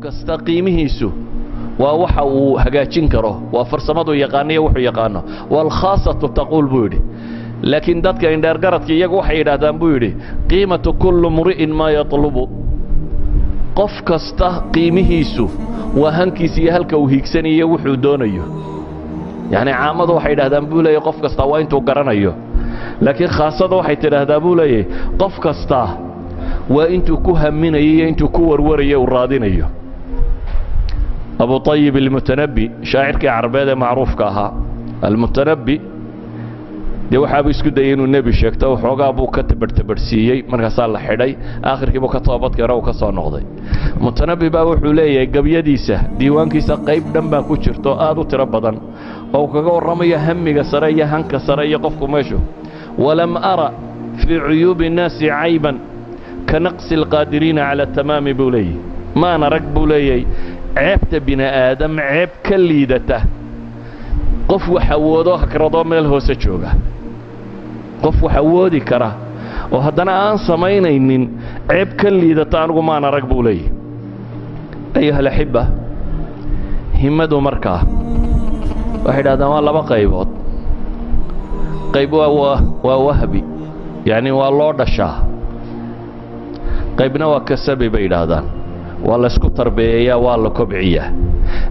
Kasta qiimihiisu waa waxa uu hagaajin karo, waa farsamadu yaqaaniyo wuxuu yaqaano. Waalkhaasatu taquul, buu yidhi, laakiin dadka indheergaradka iyagu waxay yidhaahdaan, buu yidhi, qiimatu kullu mri'in maa yatlubu. Qof kasta qiimihiisu waa hankiisa iyo halka uu hiigsanayo, wuxuu doonayo. Yacni caamadu waxay yidhahdaan, buu leeyahy, qof kastaa waa intuu garanayo, laakiin khaasada waxay tidhaahdaa, buu leeyahy, qof kastaa waa intuu ku haminayo iyo intuu ku warwarayo uu raadinayo. Abu Ayib Almutanabi, shaacirkii Carabeed ee macruufka ahaa, Almutanabi, dee waxaabuu isku dayay inuu nebi sheegto. Waxoogaa buu ka tabarhtabarhsiiyey, markaasaa la xidhay, aakhirkiibuu ka toobadkeeno uu ka soo noqday. Mutanabi baa wuxuu leeyahay gabyadiisa, diiwaankiisa qayb dhan baa ku jirto aad u tiro badan oo uu kaga warramayo hamiga sare iyo hanka sare iyo qofku meeshu. Walam ara fii cuyuubi الnaasi cayban ka naqsi alqaadiriina cala tamaami, buu leeyahy. Maan arag, buu leeyahay, ceebta bini aadam ceeb ka liidata qof wax awoodoo hakradoo meel hoose jooga. Qof wax awoodi kara oo haddana aan samaynaynin, ceeb ka liidata anigu maan arag, buu leeyahy. Ayuha alaxiba, himmadu markaa waxay idhahdaan waa laba qaybood. Qayb waa wahbi, yacni waa loo dhashaa. Qaybna waa kasabi, bay yidhaahdaan, waa laysku tarbiyeeyaa, waa la kobciyaa.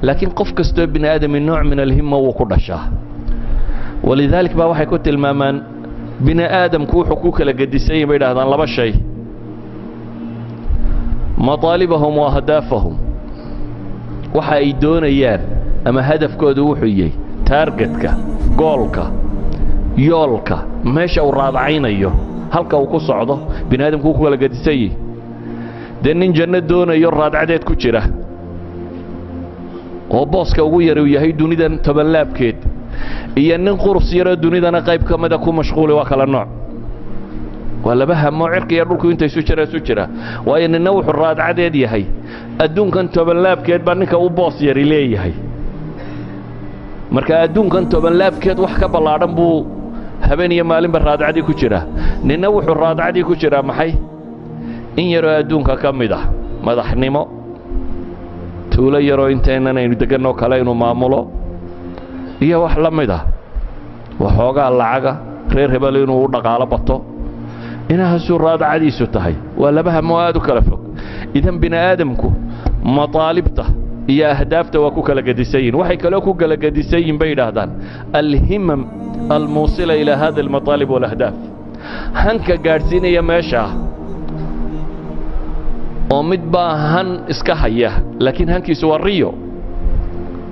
Laakiin qof kastoo bini aadami nooc min alhimma wuu ku dhashaa. Walidaalik baa waxay ku tilmaamaan bini aadamku wuxuu ku kala gedisan yahi, bay yidhahdaan, laba shay: mataalibahum wa ahdaafahum. Waxa ay doonayaan ama hadafkoodu wuxuu yahay, targetka, goalka, yoolka, meesha uu raadacaynayo, halka uu ku socdo, bini aadamku wuu ku kala gedisan yahi. Dee nin janno doonayo raadcadeed ku jira oo booska ugu yar uu yahay dunidan tobanlaabkeed, iyo nin qurus yaroo dunidana qayb ka mida ku mashquuli, waa kala nooc. Waa laba hamo cirka iyo dhulku inta isu jira isu jira. Waayo, ninna wuxuu raadcadeed yahay adduunkan tobanlaabkeed baa ninka u boos yari leeyahay. Marka adduunkan tobanlaabkeed wax ka ballaadhan buu habeen iyo maalinba raadcadii ku jiraa. Ninna wuxuu raadcadii ku jiraa maxay? In yaroo adduunka ka mid ah, madaxnimo, tuulo yaroo intaynan aynu deganoo kale inuu maamulo iyo wax la mid ah, waxoogaa lacaga, reer hebel inuu u dhaqaalo bato, inahaasuu raadacadiisu tahay. Waa laba hamo aad u kala fog. Idan bini aadamku mataalibta iyo ahdaafta waa ku kala gedisan yihin. Waxay kaloo ku kala gedisan yihin, bay yidhaahdaan, alhimam almuusila ilaa hada almataalib walahdaaf, hanka gaadhsiinaya meeshaa. Oo mid baa han iska haya, laakiin hankiisu waa riyo,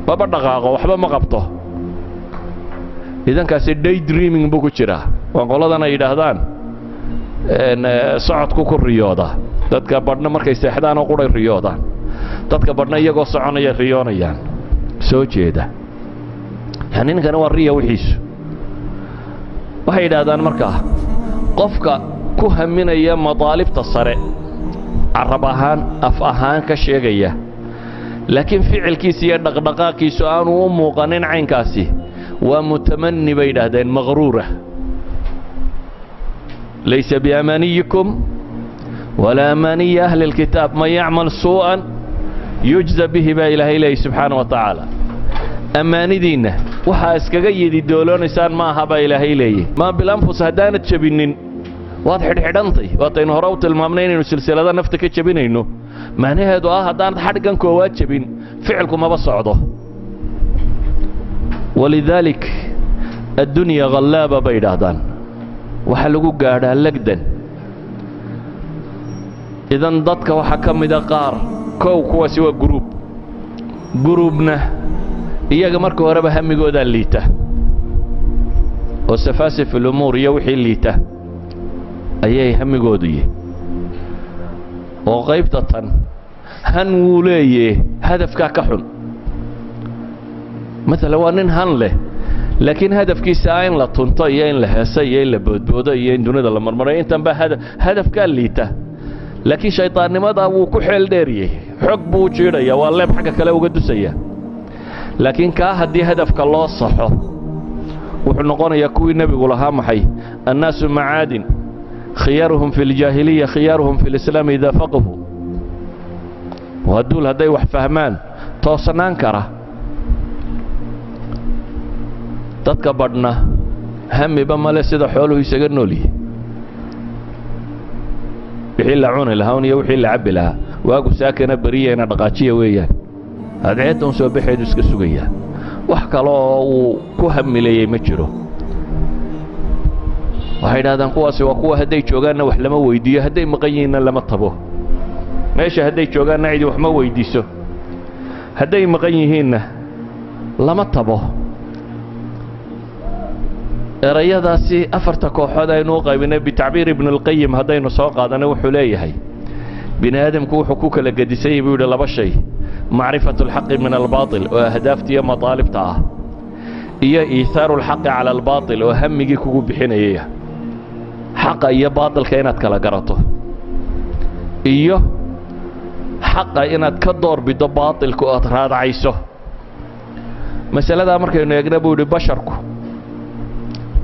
maba dhaqaaqo, waxba ma qabto. Idankaasi day dreaming buu ku jiraa. Waa qoladan ay yidhaahdaan socodku ku riyooda. Dadka badhna markay seexdaan oo quray riyoodaan, dadka badhna iyagoo soconaya riyoonayaan, soo jeeda. Yani ninkani waa riya wixiisu. Waxay yidhaahdaan markaa qofka ku haminaya mataalibta sare, carab ahaan, af ahaan ka sheegaya, laakiin ficilkiisa iyo dhaqdhaqaaqiisu aanu u muuqanin caynkaasi, waa mutamani, bay yidhaahdeen, maqruura. Laysa biamaaniyikum walaa amaaniyi ahli اlkitaab, man yacmal suu'an yujza bihi, baa Ilaahay leeyay subxaana wa tacaala. Ammaanidiinna waxaa iskaga yidi dooloonaysaan ma aha, baa Ilaahay leeyay. Maa bilanfus haddaanad jebinnin, waad xidhxidhantay. Waataynu hore u tilmaamnay inaynu silsilada nafta ka jebinayno, macnaheedu ah haddaanad xadhgan koowaad jebin, ficilku maba socdo. Walidaalik addunya khallaaba, bay yidhaahdaan, waxaa lagu gaadhaa legdan. Idan dadka waxaa ka mida qaar kow, kuwaasi waa group. Groupna iyaga marka horeba hamigoodaa liita oo safaasif ulumuur iyo wixii liita ayay hamigoodu yihi. Oo qaybta tan han wuu leeye, hadafkaa ka xun. Maalan waa nin han leh, laakiin hadafkiisa ah in la tunto iyo in la heeso iyo in la boodboodo iyo in dunida la marmaray, intan baa hadafkaa liita. Laakiin shaydaannimada wuu ku xeel dheeriyey, xog buu u jiidhaya, waa leeb xagga kale uga dusaya. Laakiin kaa haddii hadafka loo saxo, wuxuu noqonayaa kuwii nebigu lahaa maxay? Annaasu macaadin, khiyaaruhum fi ljaahiliya khiyaaruhum fi lislaam idaa faqahu. Waa duul hadday wax fahmaan toosnaan kara. Dadka badhna hamiba male, sida xooluhu isaga noolyihi, wixii la cuni lahaa un iyo wixii la cabbi lahaa, waagu saakana beriyayna dhaqaajiya weeyaan, adceedda un soo baxeedu iska sugayaa, wax kale oo uu ku hamilayey ma jiro. Waxay idhahdaan kuwaasi waa kuwa hadday joogaanna wax lama weydiiyo, hadday maqan yihiinna lama tabo. Meesha hadday joogaanna cidi wax ma weydiiso, hadday maqan yihiinna lama tabo. Erayadaasi afarta kooxood aynu u qaybinay bitacbiir Ibnulqayim haddaynu soo qaadanay, wuxuu leeyahay bini aadamku wuxuu ku kala gedisanyay, buu yidhi, laba shay: macrifatu alxaqi min albaatil oo ahdaafta iyo mataalibta ah, iyo iithaaru alxaqi cala albaatil oo hamigii kugu bixinayaya. Xaqa iyo baatilka inaad kala garato iyo xaqa inaad ka door biddo baatilka oo aad raadacayso. Masaladaa markaynu eegna, buu yidhi, basharku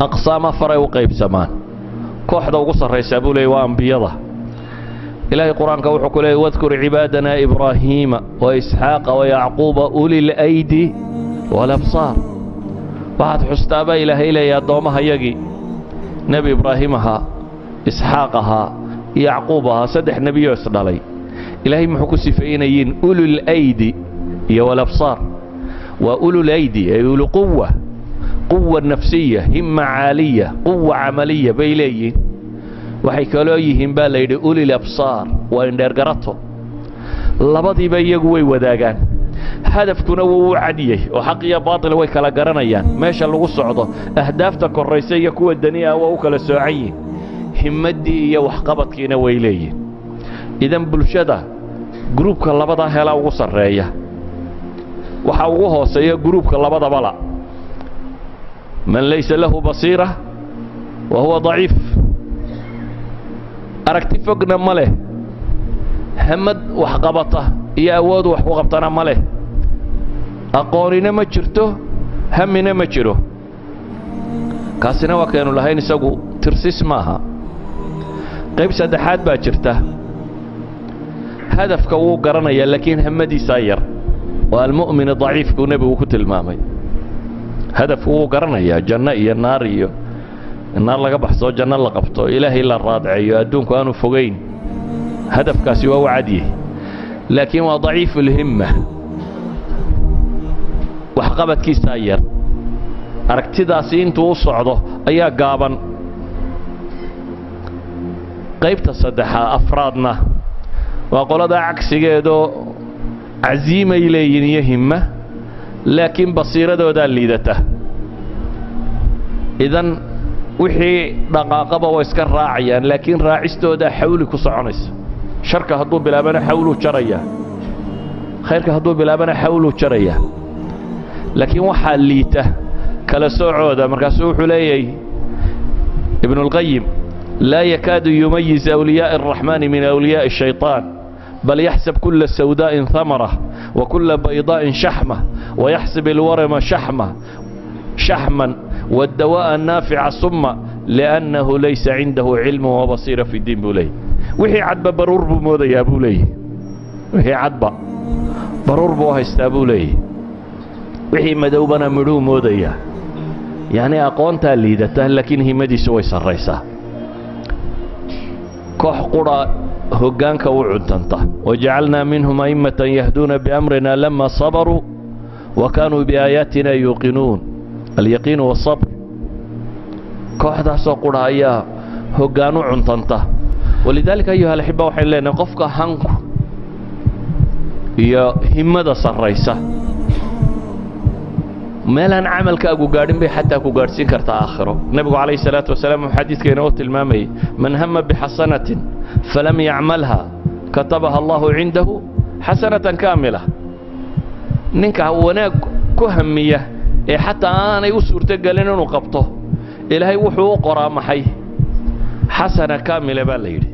aqsaam afaray u qaybsamaan. Kooxda ugu sarraysaa, buu leeyay, waa ambiyada. Ilaahay Qur-aanka wuxuu ku leeyay: "Wadkur cibaadana Ibraahiima wa Isxaaqa wa Yacquuba uli laydi waalabsaar." Waxaad xustaabaa Ilaahay leeya addoommahayagii Nebi Ibraahim ahaa, Isxaaq ahaa, Yacquub ahaa, saddex nebiyoo isdhalay. Ilaahay muxuu ku sifaynayiin? Ulul aydi iyo walabsaar. Waa ulul aydi ay ulu quwa, quwa nafsiya, himma caaliya, quwa camaliya bay leeyihiin. Waxay kaloo yihiin, baa la yidhi, ulil absaar, waa indheergarato. Labadiiba iyagu way wadaagaan, hadafkuna wuu u cadiyey oo xaq iyo baatil way kala garanayaan, meesha lagu socdo, ahdaafta korraysa iyo kuwa dani ah waa u kala soocan yihin, himmaddii iyo waxqabadkiina way leeyihin. Idan bulshada gruubka labadaa helaa ugu sarreeya. Waxaa ugu hooseeya gruubka labadaba la, man laysa lahu basiira wa huwa daciif. Aragti fogna ma leh, hamad waxqabata iyo awoodu wax ku qabtana ma leh, aqoonina ma jirto, hamina ma jiro. Kaasina waa kaynu lahayn, isagu tirsis maaha. Qayb saddexaad baa jirta. Hadafka wuu garanayaa, laakiin hamadiisaa yar. Waa almu'min daciifkuu Nebigu ku tilmaamay. Hadafku wuu garanayaa, janno iyo naar, iyo naar laga baxsoo janno la qabto, Ilaahay la raadceeyo, adduunku aanu fogayn, hadafkaasi waa u cadyey, laakiin waa daciifu ulhimma, waxqabadkiisaa yar, aragtidaasi intuu u socdo ayaa gaaban. Qaybta saddexaa afraadna waa qoladaa cagsigeedoo casiimay leeyihin iyo himma, laakiin basiiradoodaa liidata. Idan wixii dhaqaaqaba way iska raacayaan, laakiin raacistoodaa xawli ku soconaysa. Sharka hadduu bilaabana xawluu jarayaa, khayrka hadduu bilaabana xawluu jarayaa, laakiin waxaa liita kala soocooda. Markaasuu wuxuu leeyahay Ibnulqayim: laa yakaadu yumayiz awliyaaءi الraxmaani min awliyaaءi الshayطaan, bal yaxsab kula sawdaa'in hamara wa kula baydaa'in shaxma, wayaxsib ilwarama shaxma shaxman waddawaa'a naafica summa, liannahu laysa cindahu cilmu wabasiira fi ddiin, buu leeyay. Wixii cadba baruur buu moodayaa, buu leeyahy. Wixii cadba baruur buu haystaa, buu leeyahy. Wixii madowbana midhuu moodayaa. Yacnii aqoontaa liidata, laakiin himadiisu way sarraysaa. Koox qura hoggaanka u cuntanta: wajacalnaa minhum a'immatan yahduuna biamrina lama sabaruu wa kaanuu biaayaatina yuuqinuun. Alyaqiinu waasabr. Kooxdaasoo qura ayaa hoggaan u cuntanta. Walidaalika, ayuha alaxiba, waxaynu leenahay qofka hanku iyo himmada sarraysa, meelaan camalkaagu gaadhin bay xataa ku gaadhsiin kartaa aakhiro. Nebigu calayhi salaatu wasalaam wuxuu xadiidka inoo tilmaamayay: man hama bixasanatin falam yacmalha katabaha Allahu cindahu xasanatan kaamila. Ninka wanaag ku hamiya ee xataa aanay u suurtogelin inuu qabto, Ilaahay wuxuu u qoraa maxay? Xasana kaamila baa la yidhi.